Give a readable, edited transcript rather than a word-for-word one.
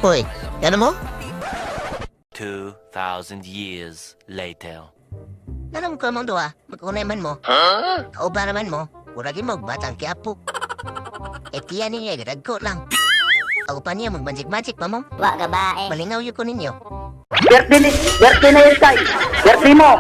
Hoy, ano mo? 2,000 years later. Nanong ko mong duha, magkunay man mo. Kauba naman mo, muragin mo, Batang Quiapo. E tiya ninyo, eh, dagko lang. Ako pa niya, mag-magic-magic pa mo. Wa ka ba eh. Malingaw yun ko ninyo. Birthday, birthday na yun, tay. Birthday mo.